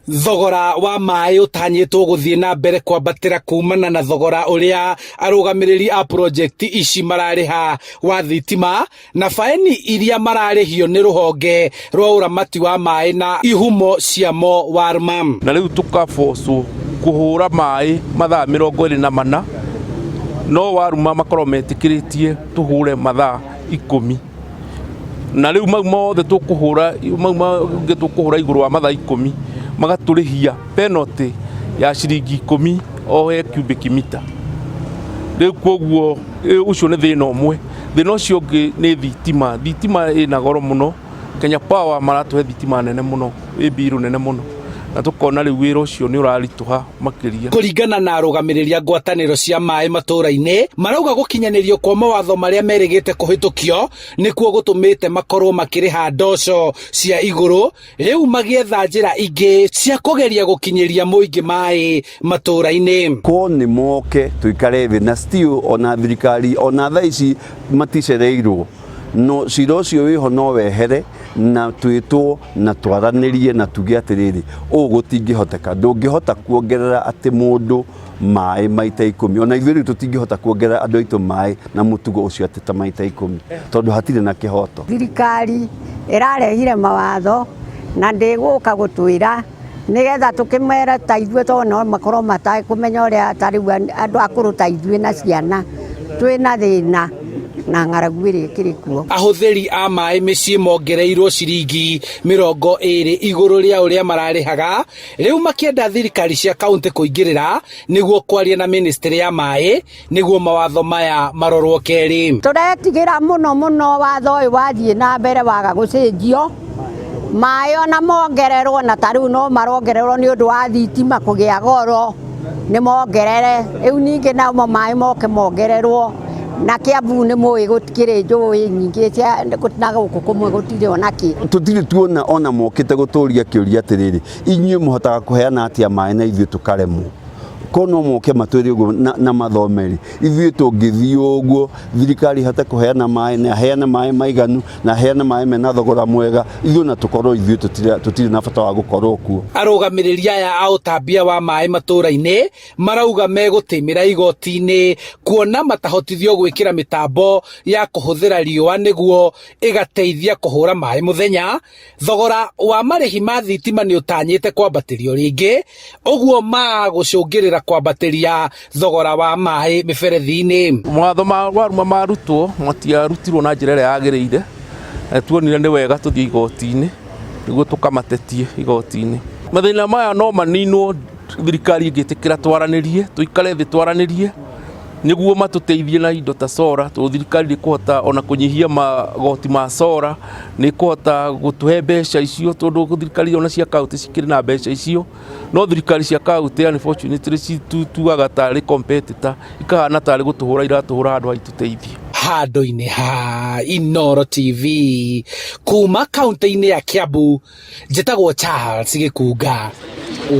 Thogora wa maĩ ũtanyĩtwo gũthiĩ na mbere kwambatĩra kumana na thogora ũrĩa arũgamĩrĩri a project ici mararĩha wa thitima na baĩni iria mararĩhio nĩ rũhonge rwa ũramati wa maĩ na ihumo ciamo WARMA. Na rĩu tũkabocwo kũhũra maĩ mathaa 24, no waruma makorwo metĩkĩrĩtie tũhũre mathaa 10, na rĩu mau mothe tũkũhũra, mau mangĩ tũkũhũra igũrũ wa mathaa 10, magatũrĩhia penalty ya ciringi 10 o he cubic mita. Rĩu koguo ũcio nĩ thĩna ũmwe. Thĩna ũcio ũngĩ nĩ thitima. Thitima ĩna goro mũno. Kenya Power maratũhe thitima nene mũno, ĩ mbirũ nene mũno, na tũkona rĩu wĩra ũcio nĩ ũraritũha makĩria. Kũringana na arũgamĩrĩri a ngwatanĩro cia maĩ matũra-inĩ, marauga gũkinyanĩrio kwa mawatho marĩa merĩgĩte kũhĩtũkio nĩkuo gũtũmĩte makorwo makĩrĩha ndoco cia igũrũ, rĩu magĩetha njĩra ingĩ cia kũgeria gũkinyĩria mũingĩ maĩ matũra-inĩ. Ko nĩ moke tũikare thĩ na still ona thirikari ona thaa ici maticereirwo, no cira ũcio wĩho no wehere na twĩtwo na twaranĩrie na tuge atĩrĩrĩ, ũũ gũtingĩhoteka. Ndũngĩhota kuongerera atĩ mũndũ maĩ maita 10. Ona ithuĩ rĩu tũtingĩhota kuongerera andũ aitũ maĩ na mũtugo ũcio atĩ ta maita 10, tondũ hatirĩ na kĩhoto. Thirikari ĩrarehire mawatho na ndĩgũka gũtwĩra nĩgetha tũkĩmere ta ithuĩ, tondũ no makorwo matekũmenya ũrĩa ta rĩu andũ akũrũ ta ithuĩ na ciana twĩna thĩna na ng'aragu ĩrĩa ĩkĩrĩ kuo. Ahũthĩri a maĩ mĩciĩ mongereirwo ciringi 20 igũrũ rĩa ũrĩa mararĩhaga, rĩu makĩenda thirikari cia kaunti kũingĩrĩra nĩguo kwaria na ministry ya maĩ nĩguo mawatho maya marorwo kerĩ. Tũretigĩra mũno mũno watho ũyũ wathiĩ na mbere waga gũcenjio, maĩ ona mongererwo, na ta rĩu no marongererwo nĩ ũndũ wa thitima kũgĩa goro, nĩ mongerere rĩu ningĩ namo maĩ moke mongererwo. Na Kiambu nĩ mũĩ gũtikĩrĩ njũĩ nyingĩ cia na gũkũ kũmwe gũtirĩ ona kĩ. Tũtirĩ tuona ona mokĩte gũtũria kĩũria atĩrĩrĩ, inyuĩ mũhotaga kũheana atĩa maĩ na ithuĩ tũkaremwo? Ko no moke matwĩre ũguo na mathome rĩ, ithuĩ tũngĩthiĩ ũguo thirikari ihote kũheana maĩ na heane maĩ maiganu na heane maĩ mena thogora mwega, ithuĩ na tũkorwo ithuĩ tũtirĩ na bata wa gũkorwo kuo. Arũgamĩrĩri aya a ũtambia wa maĩ matũra-inĩ marauga megũtĩmĩra igoti-inĩ kuona matahotithio gwĩkĩra mĩtambo ya kũhũthĩra riũa nĩguo ĩgateithia kũhũra maĩ mũthenya. Thogora wa marĩhi ma thitima nĩ ũtanyĩte kwambatĩrio rĩngĩ, ũguo ma gũcũngĩrĩra kwambatĩria thogora wa maĩ mĩberethi-inĩ. Mawatho ma waruma marutwo matiarutirwo na njĩra ĩrĩa yagĩrĩire. Tuonire nĩ wega tũthiĩ igoti-inĩ nĩguo tũkamatetie igoti-inĩ. Mathĩna maya no maninwo thirikari ĩngĩtĩkĩra twaranĩrie, tũikare thĩ twaranĩrie nĩguo matũteithie na indo ta solar, tondũ thirikari nĩ ĩkũhota ona kũnyihia magoti ma solar, nĩ ĩkũhota gũtũhe mbeca icio, tondũ thirikari ona cia kaunti cikĩrĩ na mbeca icio, no thirikari cia kaunti unfortunately cituaga tarĩ competitor, ikahana tarĩ gũtũhũra iratũhũra handũ ha itũteithie. Handũ-inĩ ha Inooro TV kuma kaunti-inĩ ya Kiambu, njĩtagwo Charles Gĩkunga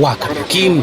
wa Kariuki.